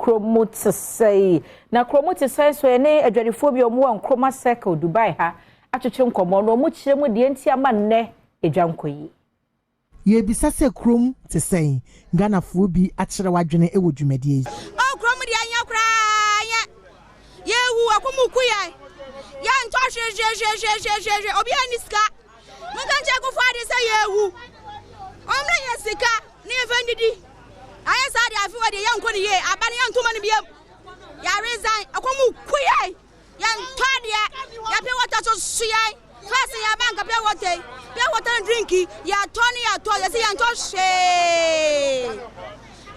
Kurom te sɛe na kurom te sɛe so yɛne adwadifoɔ bi a wɔwɔ Nkrumah Circle, Dubai ha atwetwe nkɔmmɔ na wɔn kyerɛ mu deɛ nti ama nnɛ edwa nkɔ yie. Yɛbisa sɛ kurom te sɛn? Ghanafoɔ bi akyerɛ wadwene wɔ dwumadie yi. Ɔ kurom deɛ nyɛ koraa, nyɛ yɛwu ɛkɔm ku yɛn, yɛntɔ hwehwehwehwehwehwɛ, obiara ni sika. Monka nkyɛn Akufo Addo sɛ yɛwu, ɔmmrɛ yɛ sika ne yɛmfa ndidi. Ayɛ saa deɛ, afe wɔ deɛ yɛnkɔ ne yie, aba no yɛntoma no biam. Yɛaresign, ɛkɔm ku yɛn, yɛntɔ adeɛ, yɛpɛ water so so yɛn. First yɛ bank pure water, pure water no drink yɛatɔ ne yɛatɔ, yɛsɛ yɛntɔ hwee,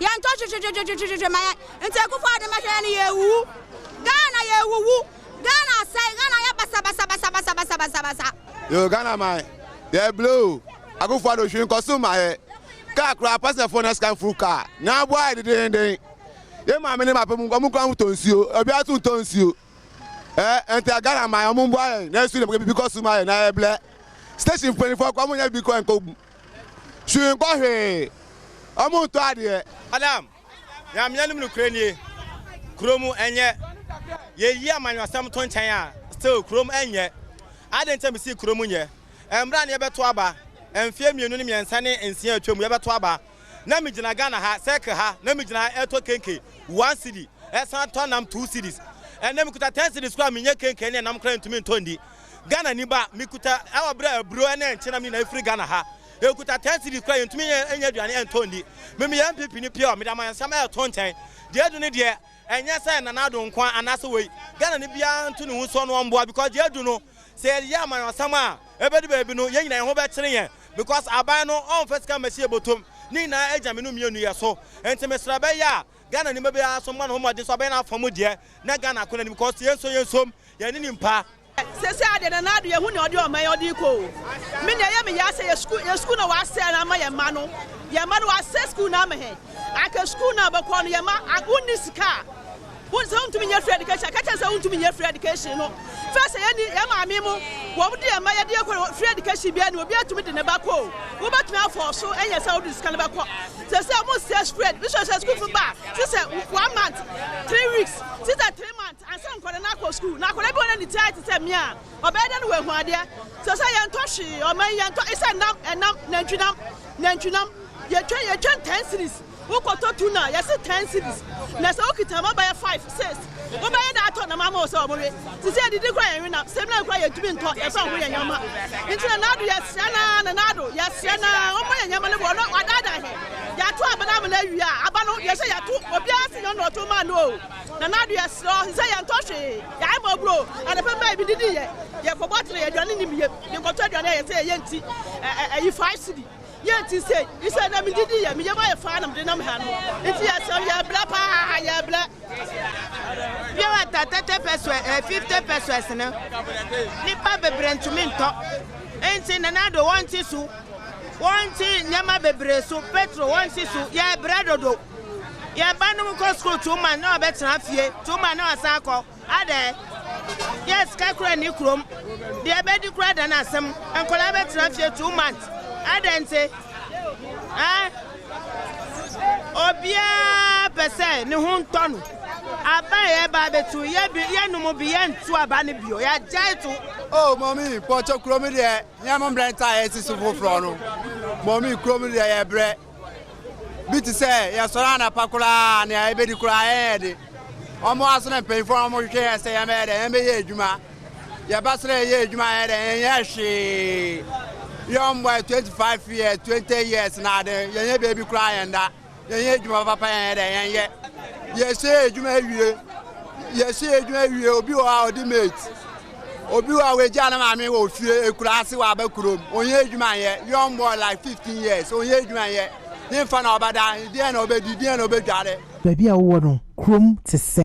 yɛntɔ hwehwehwehwehwehwɛ ma yɛn. Nti Akufo Addo mɛhwɛ yɛn no, yɛwuwu Ghana, yɛwuwu Ghana, asɛe Ghana, yɛ basabasabasabasabasabasa. Yo, Ghana man yɛ blow. Akufo Addo, hwee nkɔso ma yɛ. Kaa koraa, pasɛfoɔ na sika mfuru kaa na aboa yɛ dedenden. Yɛ maame ne papa mu ɔmo kura tɔ nsuo, obiara tún tɔ nsuo. Ɛ nti Ghana man, ɔmo mboa yɛn na esu na bibi kɔ so ma yɛ na yɛ blɛ. Station mpanyinfoɔ kɔ, ɔmo nyɛ bibi kɔ nkɔ hwee nkɔ hwee, ɔmo ntɔ adeɛ. Madam, Nyame anim nokorɛ nie, kurom ɛnyɛ. Yɛyi amanyɔsɛm to nkyɛn a, still kurom ɛnyɛ. Ade nkyɛn mesi kurom nyɛ. Mmerɛ ne yɛbɛto aba, mfeɛ 2 ne 3 ne 6 atwa mu, yɛbɛto aba na megyina Ghana ha, Circle ha, na megyina ha ɛtɔ kenke 1 cedi, ɛsan tɔ nam 2 cedis. Ɛnɛ mekuta 10 cedis koraa, menyɛ kenke ne ɛnam koraa ntumi ntɔ ndi. Ghana ni ba mekuta ɛwɔ berɛ aburo ɛne nkyenam nyinaa ɛfiri Ghana ha, ekuta 10 cedis koraa, yɛntumi ɛnyɛ aduane ɛntɔ ndi. Mimi yɛ NPP ni pure, mede amanyɔsɛm ɛɛto nkyɛn deɛ adu ne deɛ, ɛnyɛ sɛ Nana Addo nko anaasɛ wei. Ghana ni biara nto ne ho so no ɔmboa, because deɛ adu no, sɛ yɛyɛ amanyɔsɛm a, ɛbɛdu baabi no, yɛn nyinaa yɛn ho bɛkyere yɛn, because aban no ɔmfa sika mmɛhyɛ yɛ bɔtɔm ne nyinaa agya me no mmienu yɛ so. Nti mesrɛ, bɛyɛ a Ghana ni bɛbiara so mma ne ho mmɔden so abɛyɛ no afa mu deɛ na Ghana akɔ n'anim, because yɛn nso yɛn nsom yɛne nimpa. Sese ade na Nana Addo, yɛhu nea ɔde ɔman ɔde kɔ o. Me nea ɛyɛ me ya sɛ yɛ sukuu, yɛ sukuu na wasɛ na ama yɛn mma no, yɛn mma no wasɛ sukuu na ama hɛn aka sukuu na bɛkɔ no. Yɛn mma wonni sika a wɔn sɛ wontumi nyɛ free education aka kyerɛ sɛ wontumi nyɛ free education no. Fɛ sɛ yɛni yɛn maame mu wɔn de yɛn mma yɛde kɔ free education bi ɛni obi atumi de ne ba kɔ o, wobɛtumi afɔ so ɛnyɛ sɛ wode sika no bɛkɔ. Sɛ mo sɛ free sɛ sukuu fo ba sɛ one month, 3 weeks, sisɛ 3 months ansa nkɔla no akɔ sukuu, na akɔla bi wɔ ne ti ayɛ te sɛ mmea a ɔbɛyɛ dɛ no wɔ ehu adeɛ sɛ yɛntɔ hwee. Ɔman yi yɛntɔ sɛ nam, ɛnam, nantwinam, nantwinam yɛtwa 10 cedis. Wokɔtɔ tuna, yɛsi 10 cedis, na sɛ wokita ma bɛyɛ five, six, wobɛyɛ dɛ atɔ nam ama wɔ sɛ ɔmo we sisi adidi kora yɛn we nam sɛmina kora yɛntumi ntɔ yɛfɛ ho yɛn nyama. Nti na Nana Addo, yɛsrɛ naa, Nana Addo, yɛsrɛ naa, ɔmo yɛ nyama no bɔ ɔno wadaadaa hɛ. Yɛato aba no ama no awie a, aba no yɛsɛ yɛato obiara si nyɛ ɔno ɔto maa no o. Nana Addo, yɛsrɛ ɔ sɛ yɛntɔ hwee, yɛayɛ ma ɔburo adepɛ bɛɛ bi didi yɛ yɛkɔbɔ tene yɛ aduane nim yɛ yɛkɔtɔ aduane a yɛsɛ yɛyɛ nti ɛyi 5 cedi yɛnti sɛ isɛ na medidi yɛ meyɛ ma yɛ faa na mede nam ha no. Nti yɛsɛ yɛbrɛ paa, yɛbrɛ. Pure water 30 pesewas, 50 pesewas no, nipa bebree ntumi ntɔ. Nti Nana Addo, wɔn ti so, wɔn ti nneɛma bebree so, petrol wɔn ti so, yɛbrɛ dodo. Yɛn ba nom kɔ sukuu 2 months na ɔbɛtena fie 2 months na ɔsan kɔ adɛ yɛ sika kura ne kurom deɛ ɛbɛdi kura da n'asɛm. Nkɔla bɛtena fie 2 months adɛ nti ɛn obiara pɛ sɛ ne ho ntɔ no. Aba yɛ ba abɛtu yɛ bi, yɛnum bi, yɛntu aba no bio, yɛagyae to. Oh mɔmi, pɔtɔ kurom deɛ nyɛ mo mbrɛ nta yɛ sisi foforɔ no. Mɔmi, kurom deɛ yɛ brɛ bi te sɛ yɛsɔrɔ anapa koraa nea yɛbɛdi koraa yɛyɛ de ɔmo aso na mpanyinfoɔ a ɔmo hwehwɛ yɛ sɛ yɛmɛyɛ dɛ yɛmɛyɛ adwuma. Yɛba soro yɛyɛ adwuma, yɛ dɛ yɛnyɛ hwee. Yɛ ɔmo yɛ 25 years, 20 years na ade yɛnyɛ beebi koraa, yɛn da yɛnyɛ adwuma papa, yɛnyɛ dɛ yɛnyɛ. Yɛhyɛ adwuma awie, yɛhyɛ adwuma awie, obi wɔ hɔ a ɔde mate, obi wɔ a wagya ne maame wɔ fie ekura ase wɔ aba kurom, onyɛ adwuma nyɛ. Young boy like 15 years onyɛ adwuma nyɛ, ne nfa na ɔbɛda deɛ na ɔbɛdi deɛ na ɔbɛdware. Baabi a wowɔ no, kurom te sɛ.